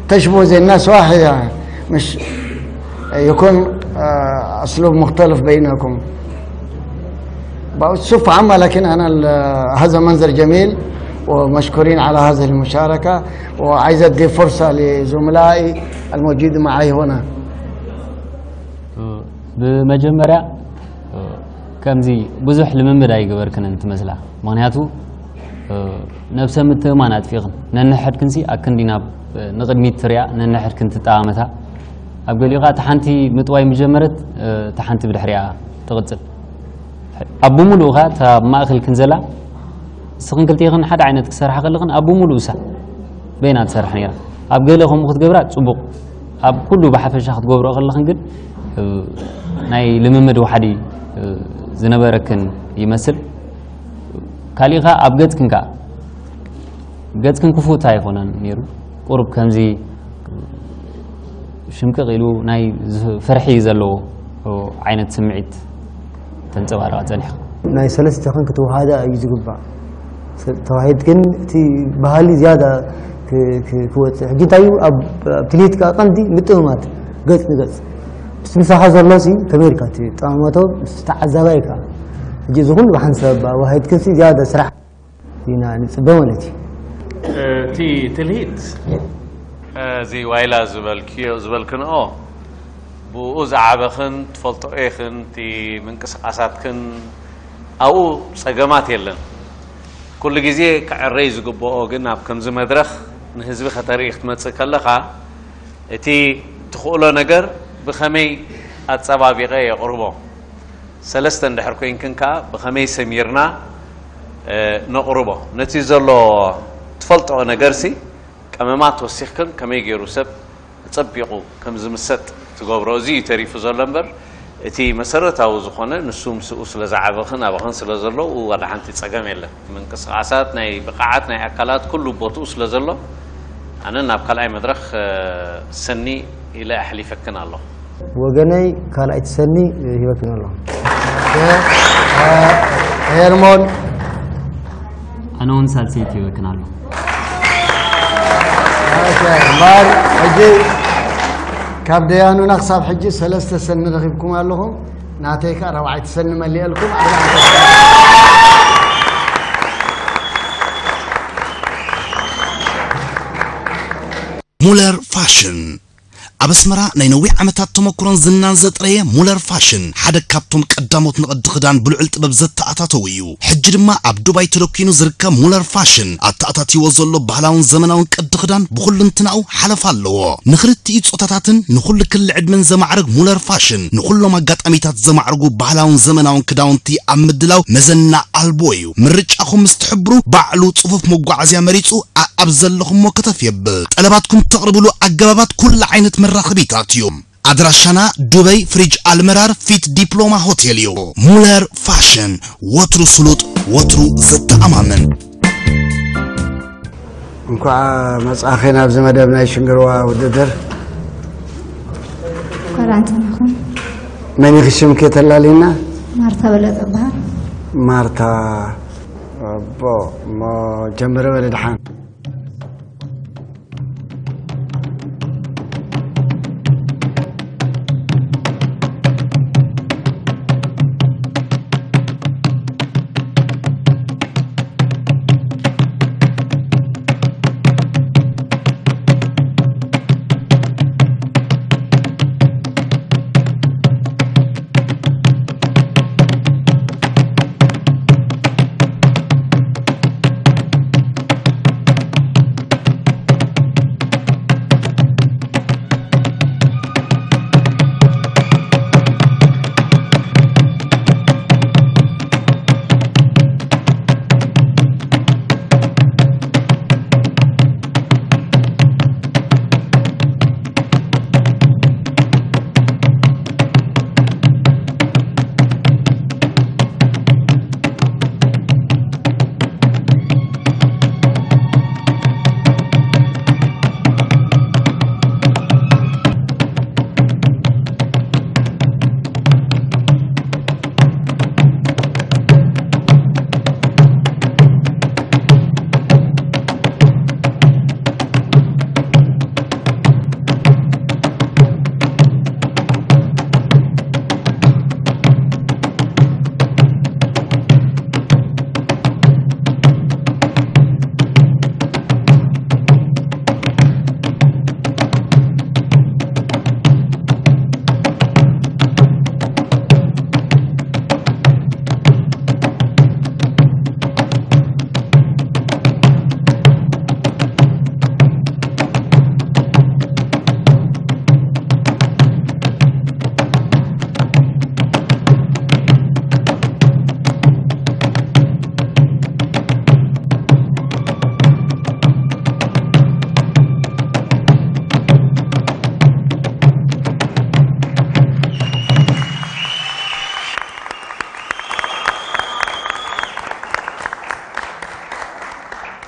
تشبه زي الناس واحدة، مش يكون أسلوب مختلف بينكم. بشوف عمة، لكن أنا هذا منظر جميل، ومشكورين على هذه المشاركة، وعايز أدي فرصة لزملائي الموجود معي هنا. ብመጀመርያ ከምዚ ብዙሕ ልምምድ ኣይገበርክንን ትመስላ። ምኽንያቱ ነብሰ ምትእማን ኣጥፊእኽን። ነንሕድክንሲ ኣክንዲ ናብ ንቕድሚት ትሪኣ፣ ነንሕድክን ትጠማመታ። ኣብ ገሊኡ ኸዓ እታ ሓንቲ ምጥዋይ ምጀመረት፣ እታ ሓንቲ ብድሕሪኣ ትቕጽል። ኣብ ብምሉኡ ኸዓ እታ ኣብ ማእከል ክንዘላ፣ ንስኽን ክልቲኽን ሓደ ዓይነት ክሰርሓ ከለኽን ኣብ ብምሉኡ እሳ በይና ትሰርሕ ነይራ። ኣብ ገለ ከምኡ ክትገብራ ጽቡቕ። ኣብ ኩሉ ብሓፈሻ ክትገብሮ ከለኽን ግን ናይ ልምምድ ዋሕዲ ዝነበረክን ይመስል። ካሊእኻ ኣብ ገጽክን ከኣ ገጽክን ክፉት ኣይኮነን ነይሩ። ቁሩብ ከምዚ ሽምቅቕ ኢሉ ናይ ፍርሒ ዘለዎ ዓይነት ስምዒት ተንጸባርቓ ጸኒሕካ። ናይ ሰለስተ ክንክ ተዋሃዳ እዩ ዝግባእ። ተዋሂድ ግን እቲ ባህሊ ዝያዳ ክወፅእ ሕጂ እንታይ እዩ ኣብ ትልሂት ከዓ ቀንዲ ምጥምማት ገፅ ንገፅ ምስ ምሳኻ ዘሎ ሲ ከመይ ኢልካ እቲ ጠማመቶ ምስ ተዓዛባይ ከዓ ሕጂ እዚ ኩሉ ብሓንሳብ ኣዋሂድክን ሲ ዝያዳ ስራሕ ኢና ንፅበ ማለት እዩ። እቲ ትልሂት እዚ ዋይላ ዝበልክዮ ዝበልክንኦ ብኡ ዝዓበኽን ትፈልጦ ኢኽን እቲ ምንቅስቃሳትክን ኣብኡ ፀገማት የለን። ኩሉ ግዜ ክዕረይ ዝግብኦ ግን ኣብ ከምዚ መድረኽ ንህዝቢ ከተርኢ ክትመፅእ ከለኻ እቲ ትኽእሎ ነገር ብኸመይ ኣፀባቢቐ የቕርቦ ሰለስተ እንድሕር ኮይንክን ከዓ ብኸመይ ሰሚርና ነቕርቦ ነቲ ዘሎ ትፈልጥኦ ነገርሲ ቀመማት ወሲኽክን ከመይ ገይሩ ሰብ ጸቢቑ ከም ዝምሰጥ ትገብሮ እዚ እዩ ተሪፉ ዘሎ እምበር እቲ መሰረታዊ ዝኾነ ንሱ ምስኡ ስለ ዝዓበኽን ኣባኽን ስለ ዘሎ ዋላ ሓንቲ ጸገም የለን። ምንቅስቃሳት ናይ ብቕዓት ናይ ኣካላት ኩሉ ቦትኡ ስለ ዘሎ ኣነ ናብ ካልኣይ መድረኽ ሰኒ ኢለ ኣሕሊፈክን ኣለኹ። ወገነይ ካልኣይቲ ሰኒ ሂበክን ኣለኹ። ሄርሞን ኣነ እውን ሳልሰይቲ ሂበክን ኣለኹ። ማር ሕጂ ካብ ደያኑና ክሳብ ሕጂ ሰለስተ ሰኒ ረኺብኩም ኣለኹም። ናተይ ከዓ ራብዓይቲ ሰኒ መሊአልኩም። ሙለር ፋሽን ኣብ ኣስመራ ናይ ነዊሕ ዓመታት ተመክሮን ዝናን ዘጥረየ ሙለር ፋሽን ሓደ ካብቶም ቀዳሞት ንቕዲ ክዳን ብልዑል ጥበብ ዘተኣታተው እዩ። ሕጂ ድማ ኣብ ዱባይ ተደኪኑ ዝርከብ ሙለር ፋሽን ኣተኣታቲዎ ዘሎ ባህላውን ዘመናውን ቅዲ ክዳን ብኹልንትናኡ ሓለፋ ኣለዎ። ንኽልቲኡ ጾታታትን ንኹሉ ክሊ ዕድመን ዘማዕርግ ሙለር ፋሽን ንኹሎም ኣጋጣሚታት ዘማዕርጉ ባህላውን ዘመናውን ክዳውንቲ ኣብ ምድላው መዘና ኣልቦ እዩ። ምርጫኹም ምስ ትሕብሩ ባዕሉ ጽፉፍ መጓዓዝያ መሪጹ ኣብ ዘለኹሞ ከተፍ የብል። ጠለባትኩም ተቕርብሉ ኣገባባት ኩሉ ዓይነት መራኸቢታት እዩ። ኣድራሻና ዱበይ ፍሪጅ ኣልመራር ፊት ዲፕሎማ ሆቴል እዩ። ሙለር ፋሽን ወትሩ ስሉጥ ወትሩ ዘተኣማምን። እንኳዕ መጻኺ ናብዚ መደብ ናይ ሽንግርዋ ውድድር። እንኳን ኣንተናኹም መን ኢኺ ሽምኪ ተላሊና? ማርታ በለጠ በሃል። ማርታ ኣቦ እሞ ጀምሪ በሊ ድሓን።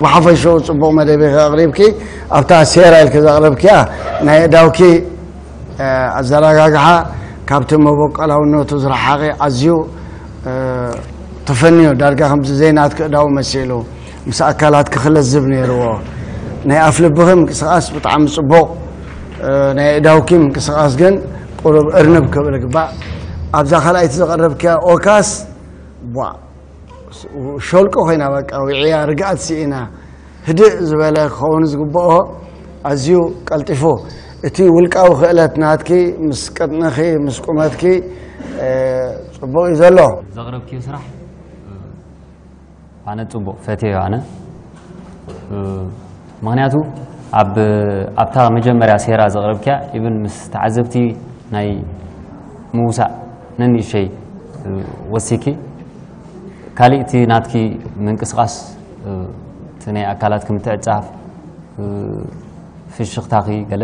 ብሓፈሽኡ ጽቡቕ መደብ ኢኺ ኣቕሪብኪ። ኣብታ ሴራ ኢልኪ ዘቕረብክያ ናይ ኣእዳውኪ፣ እ፣ ኣዘራጋግሓ ካብቲ መበቆላውነቱ ዝረሓቐ ኣዝዩ፣ እ፣ ተፈንዩ። ዳርጋ ከምዚ ዘይናትኪ ኣእዳው መሲሉ ምስ ኣካላትኪ ክለዝብ ነይርዎ። ናይ ኣፍ ልብኺ ምንቅስቓስ ብጣዕሚ ጽቡቕ፣ እ፣ ናይ ኣእዳውኪ ምንቅስቓስ ግን ቁሩብ እርንብ ክብል ግባእ። ኣብዛ ካልኣይቲ ዘቐረብክያ ኦካስ ቧ ሸልቆ ኮይና በቃ ውዕያ ርግኣት ስኢና ህድእ ዝበለ ክኸውን ዝግብኦ ኣዝዩ ቀልጢፉ እቲ ውልቃዊ ክእለት ናትኪ ምስ ቅጥንኺ ምስ ቁመትኪ እ፣ ጽቡቕ እዩ ዘሎ። ዘቕረብክዮ ስራሕ ኣነ ጽቡቕ ፈትየዮ ኣነ እ፣ ምኽንያቱ ኣብ ኣብታ መጀመርያ ሴራ ዘቕረብክያ ኢብን ምስ ተዓዘብቲ ናይ ምውሳእ ነንእሸይ እ፣ ወሲኪ ካሊእ እቲ ናትኪ ምንቅስቃስ እ፣ እቲ ናይ ኣካላትኪ ምትዕጻፍ እ፣ ፍሽኽታኺ ገለ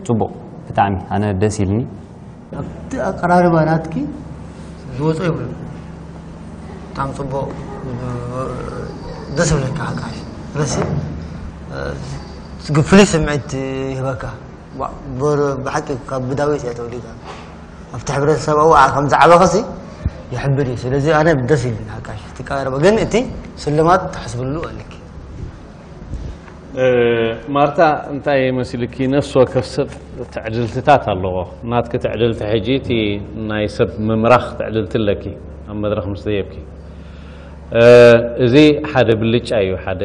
ጽቡቕ ብጣዕሚ ኣነ ደስ ኢልኒ። ኣብቲ ኣቀራርባ ናትኪ ዝወጾ የብሉን። ብጣዕሚ ጽቡቕ፣ ደስ ይብለካ ሓቃሽ። ስለዚ፣ እ፣ ፍሉይ ስምዒት ይህበካ። ዋ፣ ብ-፣ ብሓቂ ካብ ብዳዊት እያ ተወሊዳ። ኣብቲ ሕብረተሰብ ኣብኣ ከም ዝዓበኸሲ ይሕብር እዩ። ስለዚ ኣነ ደስ ኢሉኒ ሓቃሽ። እቲ ቀረባ ግን እቲ ስልማት ትሕስብሉ ኣለኪ። እ፣ ማርታ፣ እንታይ መሲልኪ፣ ነፍሲ ወከፍ ሰብ ትዕድልትታት ኣለዎ። ናትኪ ትዕድልቲ ሕጂ እቲ ናይ ሰብ ምምራኽ ትዕድልቲ ኣለኪ፣ ኣብ መድረኽ ምስ ደየብኪ። እ፣ እዚ ሓደ ብልጫ እዩ፣ ሓደ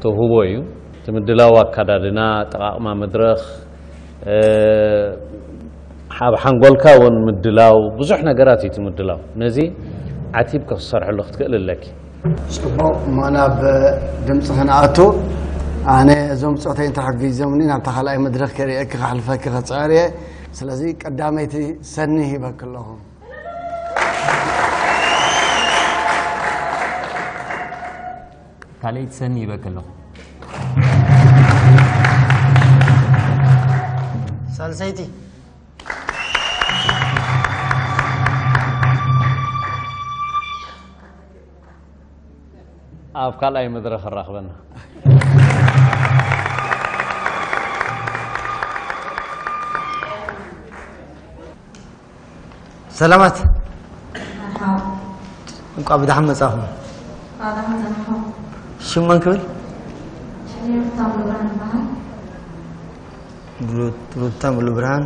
ተውህቦ እዩ። እቲ ምድላው ኣካዳድና፣ ኣጠቓቕማ መድረኽ፣ እ፣ ኣብ ሓንጎልካ እውን ምድላው፣ ብዙሕ ነገራት እዩ እቲ ምድላው። ነዚ ዓቲብኪ ክትሰርሕሉ ክትክእል ኣለኪ። ጽቡቕ እሞ ናብ ድምጺ ክንኣቱ። ኣነ እዞም ጾተይ እንተሓጊዞምኒ ናብታ ካልኣይ መድረኽ ከርእየኪ ከሕልፈኪ ክጽዕር እየ። ስለዚ ቀዳመይቲ ሰኒ ሂበኪ ኣለኹ። ካልኣይቲ ሰኒ ሂበኪ ኣለኹ። ሳልሰይቲ ኣብ ካልኣይ መድረኽ ራኽበና። ሰላማት። መርሓባ። እንቋዕ ብደሓን መጻኹም። እንቋዕ ደሓን ጸናሕኩም። ሽም መን ክብል? ሽመይ ሩታ ሙሉብርሃን ይበሃል። ሩ-፣ ሩታ ሙሉብርሃን።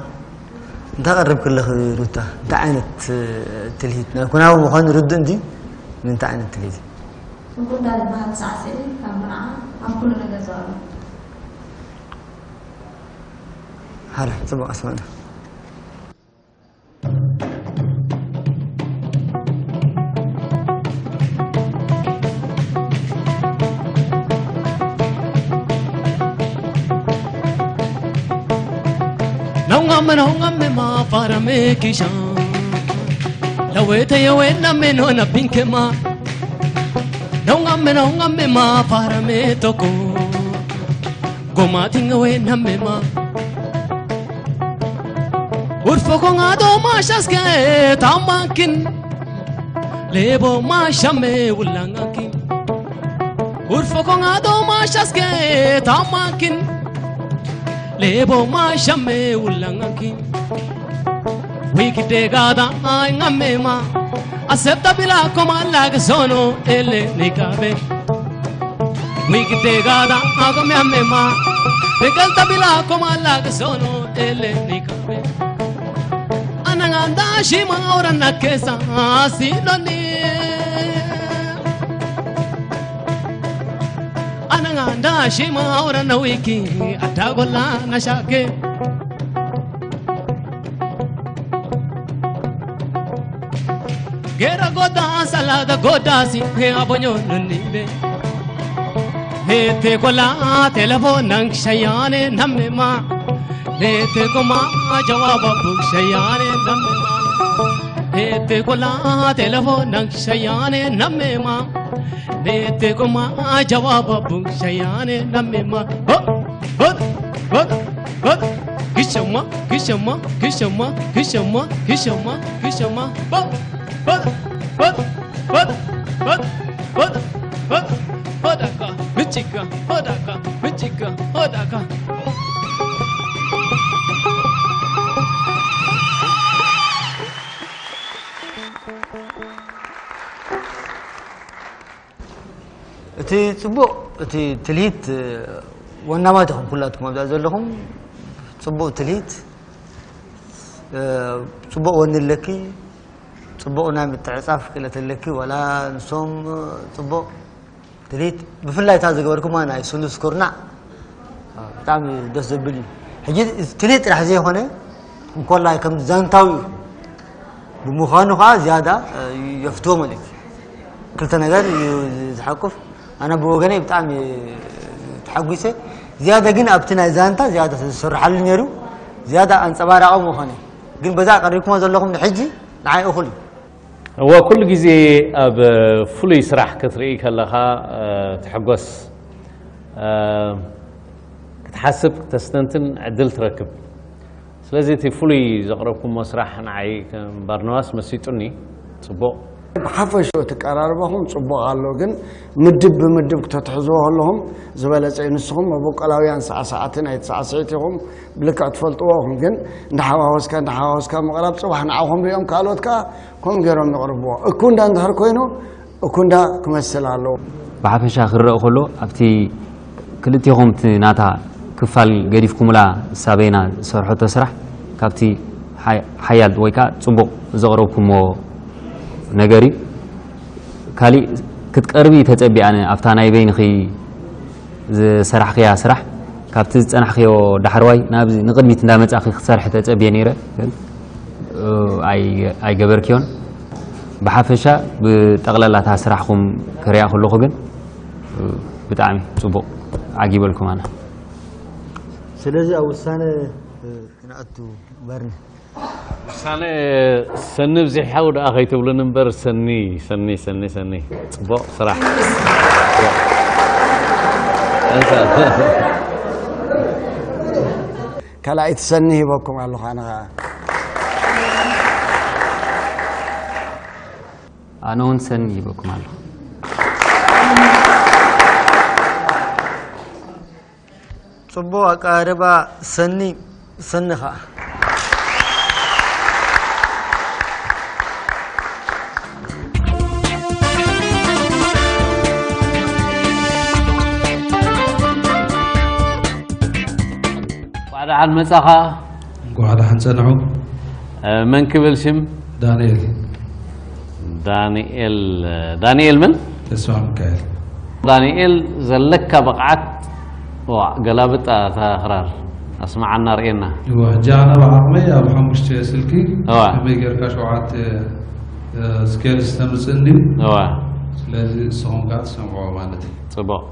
እንታይ ቀረብኪ ኣለኺ ሩታ? እንታይ ዓይነት፣ እ፣ ትልሂት? ናይ ኩናዊ ምዃኑ ርዱእ እንድዩ? ንምንታይ ዓይነት ትልሂት? እንቁንዳ ዝበሃል ሳዕስዒ ካብ መርዓ ኣብ ኩሉ ነገር ዝቐርብ። ሓረ፣ ጽቡቕ ኣስመዕና። Naungame, naungame ma para me kisha. Lawete yo wena me no na pinkema. Naungame, naungame ma para me toko. Goma tinga wena me ma. Urfo konga do mashas ke tamankin. Lebo mashame ulangakin. Urfo konga do mashas ke tamankin. Lebo mashame ulangakin. Wiki de gada ay ngamema. Acepta bila koma lag sono ele nikabe. Wiki de gada agome amema. Regalta bila koma lag sono ele nikabe. Ananganda shima ora nakesa asiloni. Ananganda shima ora na wiki atagola na shake. Gera goda salada goda si he abonyo nunibe. He te kola telephone nang shayane namema. He te koma jawaba bu shayane namema. He te kola telephone nang shayane namema. He te koma jawaba bu shayane namema. Ho, ho, ho, ho. Kishama, kishama, kishama, kishama, kishama, kishama. Ho, ho, ho, ho, ho, ho. ሆዳካ ምጭካ ሆዳካ ምጭካ ሆዳካ እቲ ጽቡቕ እቲ ትልሂት ወናማት ኢኹም ኩላትኩም ኣብዛ ዘለኹም ጽቡቕ ትልሂት ጽቡቕ ወኒ ኣለኪ ጽቡቕ ናይ ምትዕጻፍ ክእለት ኣለኪ ዋላ ንሶም ጽቡቕ ትልሂት ብፍላይ እታ ዝገበርኩማ ናይ ስሉስ ኩርናዕ ብጣዕሚ ደስ ዘብል እዩ ሕጂ ትልሂት ጥራሕ ዘይኮነ እንኮላይ ከም ዛንታዊ እዩ ብምዃኑ ከዓ ዝያዳ የፍትዎ ማለት እዩ ክልተ ነገር እዩ ዝሓቁፍ ኣነ ብወገነይ ብጣዕሚ ተሓጒሰ ዝያዳ ግን ኣብቲ ናይ ዛንታ ዝያዳ ዝስርሓሉ ነይሩ ዝያዳ ኣንፀባራቂ ምኾነ ግን በዛ ቀሪብኩሞ ዘለኹም ንሕጂ ንዓይ እኹል እዩ እወ ኩሉ ግዜ ኣብ ፍሉይ ስራሕ ክትርኢ ከለኻ ትሕጎስ ክትሓስብ ክተስተንትን ዕድል ትረክብ ስለዚ እቲ ፍሉይ ዘቕረብኩሞ ስራሕ ንዓይ ባርናባስ መሲጡኒ ጽቡቕ ብሓፈሽኡ እቲ ቀራርባኹም ጽቡቕ ኣሎ ግን ምድብ ብምድብ ክተትሕዝዎ ከለኹም ዝበለጸ እዩ ንስኹም መበቆላውያን ሳዕሳዕቲ ናይቲ ሳዕስዒት ኢኹም ብልክዕ ትፈልጥዎ ኢኹም ግን እንዳሓዋወስካ እንዳሓዋወስካ ምቕራብ ጽባሕ ንዓኹም ሪኦም ካልኦት ከኣ ከምኡ ገይሮም የቕርብዎ እኩንዳ እንድሕር ኮይኑ እኩንዳ ክመስል ኣለዎ ብሓፈሻ ክረእ ከሎ ኣብቲ ክልቴኹም እቲ ናታ ክፋል ገዲፍኩምላ ሳበይና ዝሰርሐቶ ስራሕ ካብቲ ሓያል ወይ ከዓ ፅቡቕ ዘቕረብኩሞ ነገር እዩ ካሊእ ክትቀርቢ ተፀቢኣነ ኣብታ ናይ በይንኺ ዝሰራሕኽያ ስራሕ ካብቲ ዝፀናሕኽዮ ዳሕረዋይ ናብዚ ንቕድሚት እንዳመፃእኺ ክትሰርሒ ተፀብየ ነይረ ግን ኣይገበርክዮን ብሓፈሻ ብጠቕላላ እታ ስራሕኹም ክሪኣ ከለኹ ግን ብጣዕሚ ፅቡቕ ዓጊበልኩም ኣነ ስለዚ ኣብ ውሳነ ክንኣቱ እምበርኒ ውሳነ ሰኒ ብዚሕ ሓው ደኣ ከይትብሉን እምበር ሰኒ ሰኒ ሰኒ ሰኒ ጽቡቕ ስራሕ ካልኣይቲ ሰኒ ሂበኩም ኣለኹ ኣነ ኸዓ ኣነ እውን ሰኒ ሂበኩም ኣለኹ ጽቡቕ ኣቀራርባ ሰኒ ሰኒ ኸዓ እንኳዕ ደሓን መጻኻ እንኳዕ ደሓን ጸንሑ መን ክብል ሽም ዳንኤል ዳንኤል ዳንኤል ምን ተስፋ ሚካኤል ዳንኤል ዘለካ ብቕዓት ዋ ገላብጣ እታ ክራር ኣስማዓና ርእየና እዋ ሕጂ ኣነ ብዓቕመይ ኣብ ሓሙሽተ ስልኪ እዋ ከመይ ጌርካ ሸውዓተ ስኬልስ ተምፅእ እንድዩ እዋ ስለዚ ንስኹም ከዓ ትሰምዕዎ ማለት እዩ ፅቡቕ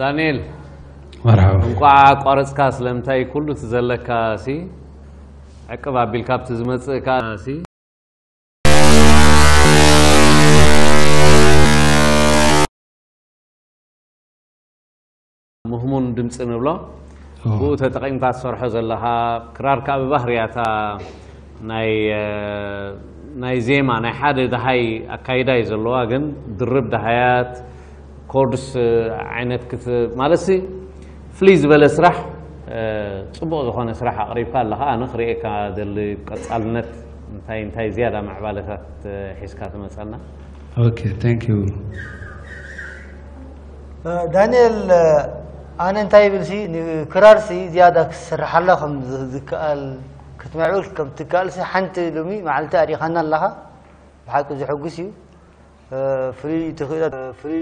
ዳንኤል፣ መርሓባ። እንቋዕ ኣቋረፅካ። ስለምንታይ ኩሉ እቲ ዘለካ ሲ ዕቅብ ኣቢልካ ኣብቲ ዝመፅእ ከኣ ሲ ምህሙን ድምፂ ንብሎ። ኦ። ብኡ ተጠቒምካ ትሰርሖ ዘለኻ ክራር ከኣ ብባህርያታ ናይ እ፣ ናይ ዜማ ናይ ሓደ ደሃይ ኣካይዳ እዩ ዘለዋ፣ ግን ድርብ ደሃያት ኮርድስ እ፣ ዓይነት ክት ማለት ሲ ፍልይ ዝበለ ስራሕ እ፣ ፅቡቕ ዝኾነ ስራሕ ኣቕሪብካ ኣለኻ። ኣነ ክርእየካ ደሊ ቀፃልነት እንታይ እንታይ ዝያዳ ምዕባለታት እ፣ ሒዝካ ትመፀና። Okay, thank you. ዳንኤል፣ ኣነ እንታይ ይብል ሲ ንክራር ሲ ዝያዳ ክትሰርሓላ ከም ዝ- ዝከኣል ክትምዕብል ከም ትከኣል ሲ ሓንቲ ሎሚ መዓልቲ ኣሪኻና ኣለኻ። ብሓቂ ዘሐጉስ እዩ። ፍሉይ ትኽእለ ፍሉይ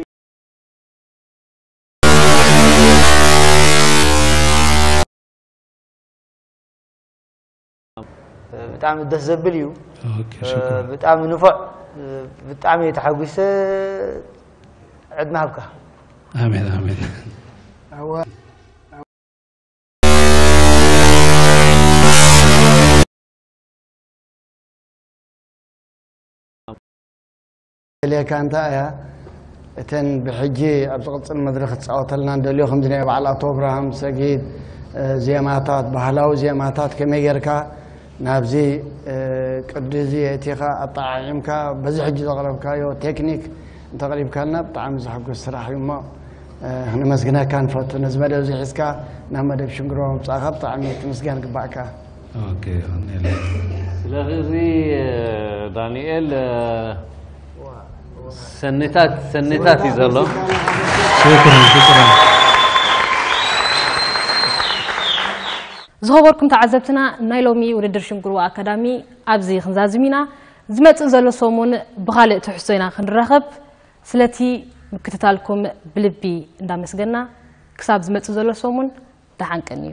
ብጣዕሚ ደስ ዘብል እዩ። Okay, ሽኩራን። ብጣዕሚ ንፉዕ፣ ብጣዕሚ ተሓጒሰ። ዕድመ ሃብካ። ኣሜን ኣሜን። ኢለካ እንታይ እያ እተን ብሕጂ ኣብ ዝቕጽል መድረኽ ክትጻወተልና እንደልዮ ከምዚ ናይ በዓል ኣቶ ኣብርሃም ሰጊድ እ፣ ዜማታት ባህላዊ ዜማታት ከመይ ጌርካ ናብዚ እ፣ ቅዲ እዚ የእቲኻ ኣጠዓዒምካ በዚ ሕጂ ዘቕረብካዮ ቴክኒክ እንተቕሪብካልና ብጣዕሚ ዘሐጉስ ስራሕ እዩ እሞ እ፣ ክነመስግነካ ንፈቱ ነዚ መደብ እዚ ሒዝካ ናብ መደብ ሽንግሮ ምምጻእካ ብጣዕሚ ክትምስገን ግባእካ። Okay, ይኸውንየለይ። ስለዚ እዚ እ፣ ዳንኤል እ፣ ሰኒታት ሰኒታት እዩ ዘሎ። ሽኩራን ሽኩራን። ዝኸበርኩም ተዓዘብትና ናይ ሎሚ ውድድር ሽንግርዋ ኣካዳሚ ኣብዚ ክንዛዝም ኢና። ዝመጽእ ዘሎ ሰሙን ብኻልእ ትሕዝቶ ኢና ክንራኸብ። ስለቲ ምክትታልኩም ብልቢ እንዳመስገና ክሳብ ዝመጽእ ዘሎ ሰሙን ደሓን ቀንዩ።